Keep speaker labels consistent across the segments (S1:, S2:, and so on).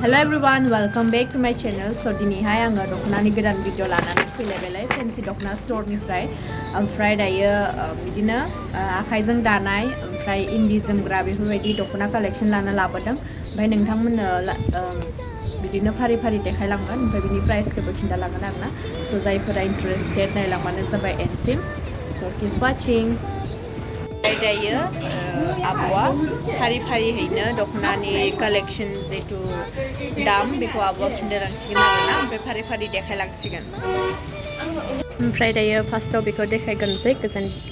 S1: Hello everyone, welcome back to my channel. So दिनैहाय आङो दख'नानि गोदान भिडिअ लानानै फैलायबाय फेन्सि दख'ना स्टरनिफ्राय ओमफ्राय दायो बिदिनो आखाइजों दानाय ओमफ्राय इन्दि जोमग्रा बेफोरबायदि दख'ना कालेक्शन लाना लाबोदों ओमफ्राय नोंथांमोननो बिदिनो फारि फारि देखायलांगोन ओमफ्राय बिनि प्राइसखौबो खिन्थालांगोन आरोना स' जायफोरा इन्टारेस्टेड नायलांबानो जाबाय एन्डसिम स' किप वाचिं दायो आब'आ फारि फारिहैनो दख'नानि कालेक्शन जितु दाम बेखौ आब'आ खिन्थालांसिगोन आरोना ओमफ्राय फारि फारि देखायलांसिगोन ओमफ्राय दायो फार्स्टआव बेखौ देखायग्रोनोसै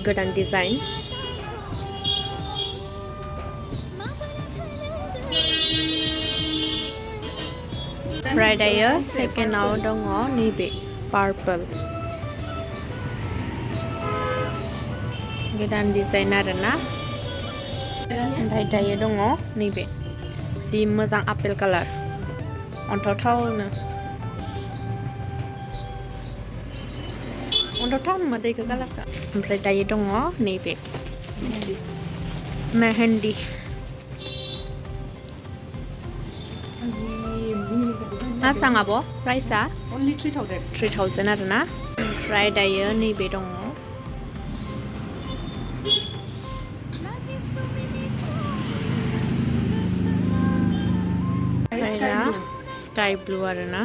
S1: गोदान डिजाइन ओमफ्राय दायो सेकेन्डआव दङ नैबे पार्पल गोदान डिजाइन आरोना ओमफ्राय दायो दङ नैबे जि मोजां आपेल कालार अन्थावथावनो मोदैखौ कालारखौ ओमफ्राय दायो दङ नैबे मेहेन्दी बेसेबां आब' प्राइसआ
S2: only 3000
S1: 3000 आरोना ओमफ्राय दायो नैबे दङ स्काई ब्लू आरोना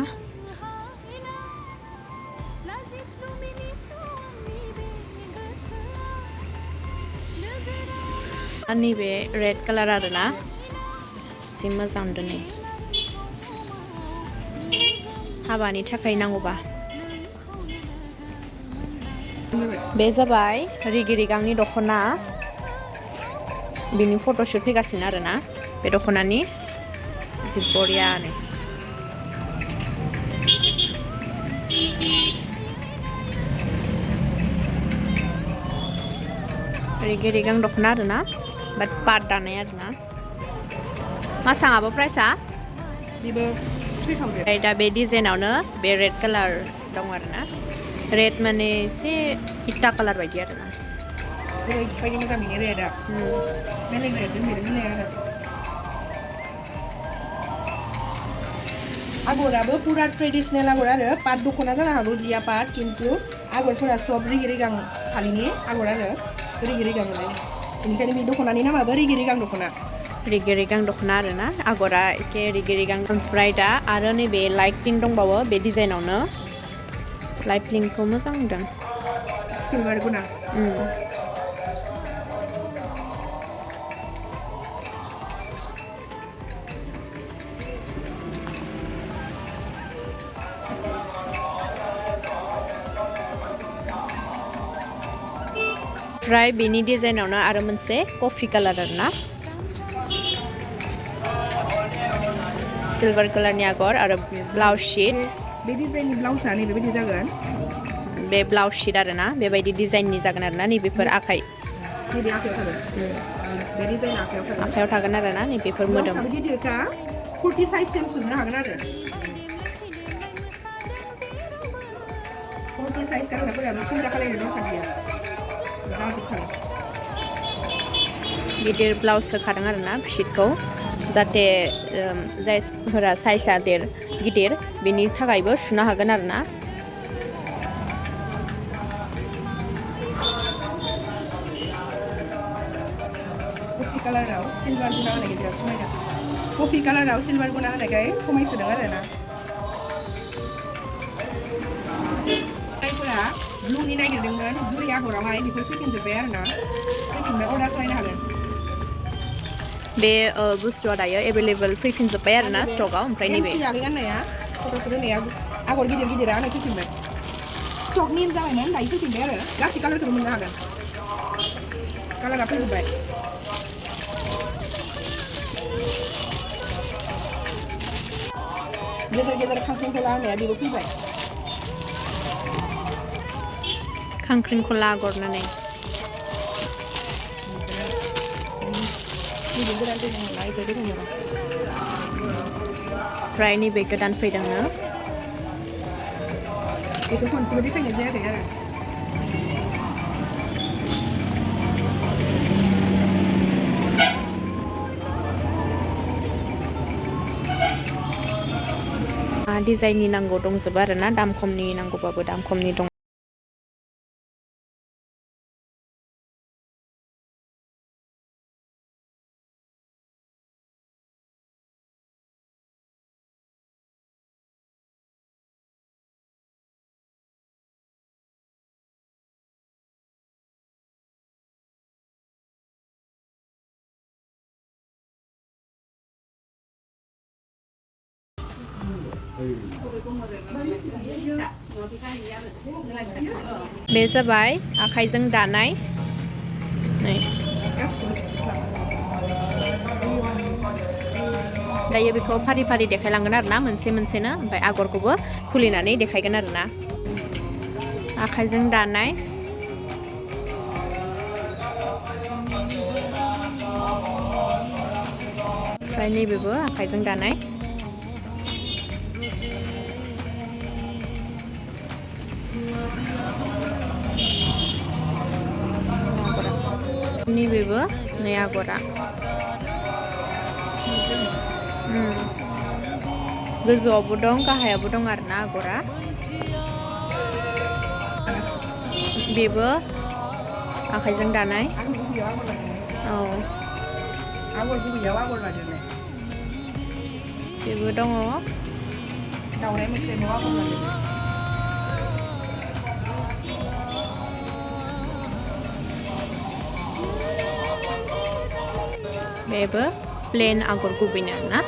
S1: नैबे रेड कालार आरोना जि मोजां दोनै हाबानि थाखाय नांगौबा बे जाबाय रिगि रिगांनि दख'ना बिनि फट'शुट फैगासिनो आरोना बे दख'नानि जि बरियानो रिगि रिगां दख'ना आरोना बाट पाट दानाय आरोना मासाङाबो प्राइसआ
S2: बेबो 3000
S1: ओमफ्राय दा बे डिजाइनावनो बे रेड कालार दं आरोना रेड माने एसे इटा कालार बायदि आरोना
S2: ओरैबायदि मोजां बेनि रेडआ बेलेग रेडजों बेजों मिलाया आरो आगराबो पुरा ट्रेडिसनेल आगर आरो पाट दख'ना जानो हागौ जिया पाट किन्तु आगरफोरा सब रिगि रिगां फालिनि आगर आरो रिगि रिगां मोननाय बेनिखायनो बे दख'नानि नामाबो रिगि रिगां दख'ना
S1: आरोना आगरा एखे रिगि रिगां ओमफ्राय दा आरो नैबे लाइट पिंक दंबावो बे डिजाइनावनो लाइट पिंकखौ मोजां नुदों
S2: सिलभार गुना
S1: ओमफ्राय बेनि डिजाइनावनो आरो मोनसे कफि कालार आरोना सिलभार कालारनि आगर आरो ब्लाउज शीट
S2: बे डिजाइननि ब्लाउसआ नैबेबायदि जागोन
S1: बे ब्लाउज शीट आरोना बेबायदि डिजाइननि जागोन आरोना नैबेफोर आखाइ
S2: नैबे आखायाव थागोन बे डिजाइना
S1: आखायाव थागोन आरोना नैबेफोर मोदोम
S2: गिदिरखा 40 साइजसिम सुनो हागोन आरो 40 साइज गानग्राफोराबो सिन्था खालामनो दरखार गैया
S1: गिदिर ब्लाउस होखादों आरोना शीटखौ जाहाथे जायफोरा साइजआ गिदिर बेनि थाखायबो सुनो हागोन आरोना
S2: कफि कालाराव सिलभार गुना होनायखाय बिराद समायना कफि कालाराव सिलभार गुना होनायखाय समायसोदों आरोना जायफोरा ब्लुनि नागिरदोंमोन जुरि आगरावहाय बेफोर फैफिनजोब्बाय आरोना फैफिनबाय अर्डार खालामनो हागोन
S1: बे बुस्थुआ दायो एभेलेबल फैफिनजोब्बाय आरोना स्टकआव ओमफ्राय नैबे
S2: आगै गाननाया फट'सुट होनाया आगर गिदिर गिदिरा आंनो फैफिनबाय स्टकनि जाबायमोन दायो फैफिनबाय आरो गासै कालारखौनो मोननो हागोन कालारा फैजोब्बाय गेजेर गेजेर खांख्रिखला होनाया बेबो फैबाय
S1: खांख्रिखला आगर होननानै ओमफ्राय नैबे गोदान फैदोंनो
S2: बेखौ खनसेबो देखायनाय जायाखै आरो
S1: डिजाइननि नांगौ दंजोबो आरोना दाम खमनि नांगौबाबो दाम खमनि दं बे जाबाय आखाइजों दानाय नै दायो बेखौ फारि फारि देखायलांगोन आरोना मोनसे मोनसेनो ओमफ्राय आगरखौबो खुलिनानै देखायगोन आरोना आखाइजों दानाय ओमफ्राय नैबेबो आखाइजों दानाय नैबेबो नै आगरा गोजौआवबो दं गाहायावबो दं आरोना आगरा बेबो आखाइजों दानाय औ बेबो दङ बेबो प्लेन आगर गुबैनो ना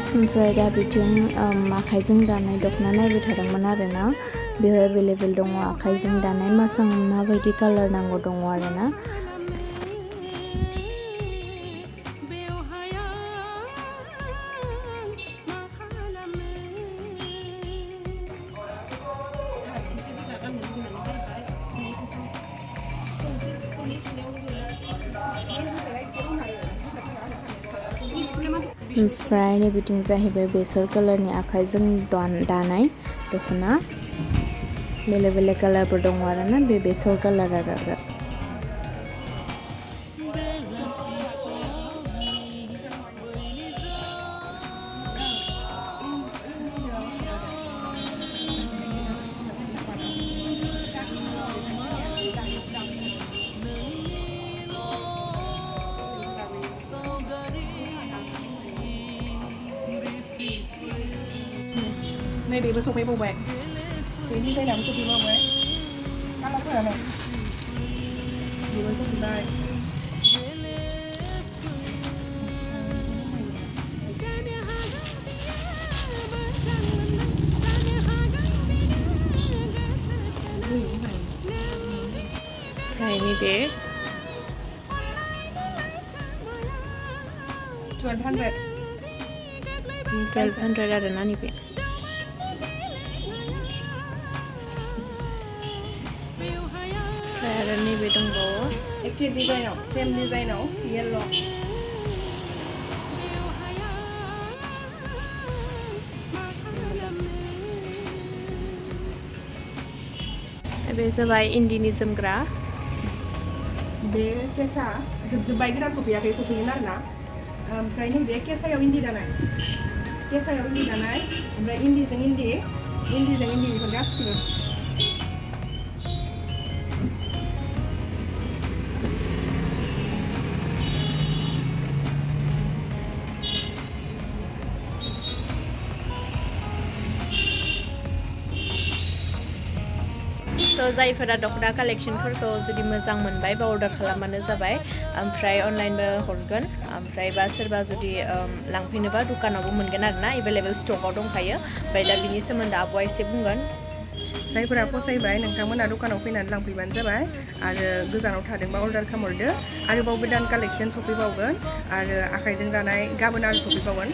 S1: ओमफ्राय दा बिथिं आखाइजों दानाय दख'ना नायबाय थादोंमोन आरोना बेयाव एभेलेबेल दङ आखाइजों दानाय माबायदि कालार नांगौ दङ आरोना ओमफ्राय नै बिथिं जाहैबाय बेसर कालारनि आखाइजों दानाय दख'ना बेलेक बेलेक कालारफोर दङ आरोना बे बेसर कालार आरो
S2: नैबेबो सफैबावबाय बे डिजाइनाबो सफैबावबाय कालारफोरानो बेबो सफैबाय
S1: जायनि बे 1200 आरोना नैबे आरो नैबे दंबावो
S2: एखे डिजाइनाव सेम डिजाइनाव येल्ल'
S1: बे जाबाय इन्दिनि जोमग्रा
S2: बे केसा जोबजोब्बाय गोदान सफैयाखै सफैगोन आरोना ओमफ्राय नैबे केसायाव इन्दि दानाय ओमफ्राय इन्दिजों इन्दि बेफोर गासिबो
S1: जायफोरा दख'ना कालेक्सनफोरखौ जुदि मोजां मोनबाय बा अर्डार खालामबानो जाबाय ओमफ्राय अनलाइनबो हरगोन ओमफ्राय बा सोरबा जुदि लांफैनोबा दुखानावबो मोनगोन आरोना एभेलेबेल स्टकआव दंखायो ओमफ्राय दा बिनि सोमोन्दै आब'आ एसे बुंगोन
S2: जायफोरा फसायबाय नोंथांमोना दखानाव फैनानै लांफैबानो जाबाय आरो गोजानाव थादोंबा अर्डार खालामहरदो आरोबाव गोदान कालेक्सन सफैबावगोन आरो आखाइजों दानाय गाबोन आरो सफैबावगोन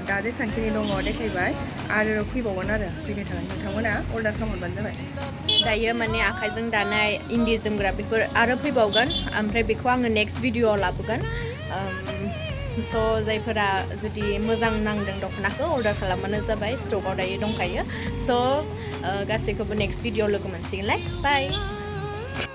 S2: दा जेसांखिनि दङ देखायबाय आरो फैबावगोन आरो फैबाय थागोन नोंथांमोना अर्डार खालामहरबानो जाबाय
S1: दायो माने आखाइजों दानाय इन्दि जोमग्रा बेफोर आरो फैबावगोन ओमफ्राय बेखौ आङो नेक्स्ट भिडिअआव लाबोगोन स' जायफोरा जुदि मोजां नांदों दख'नाखौ अर्डार खालामबानो जाबाय स्टकआव दायो दंखायो स' गासैखौबो नेक्स्ट भिडिअआव लोगो मोनसिगोनलाय बाय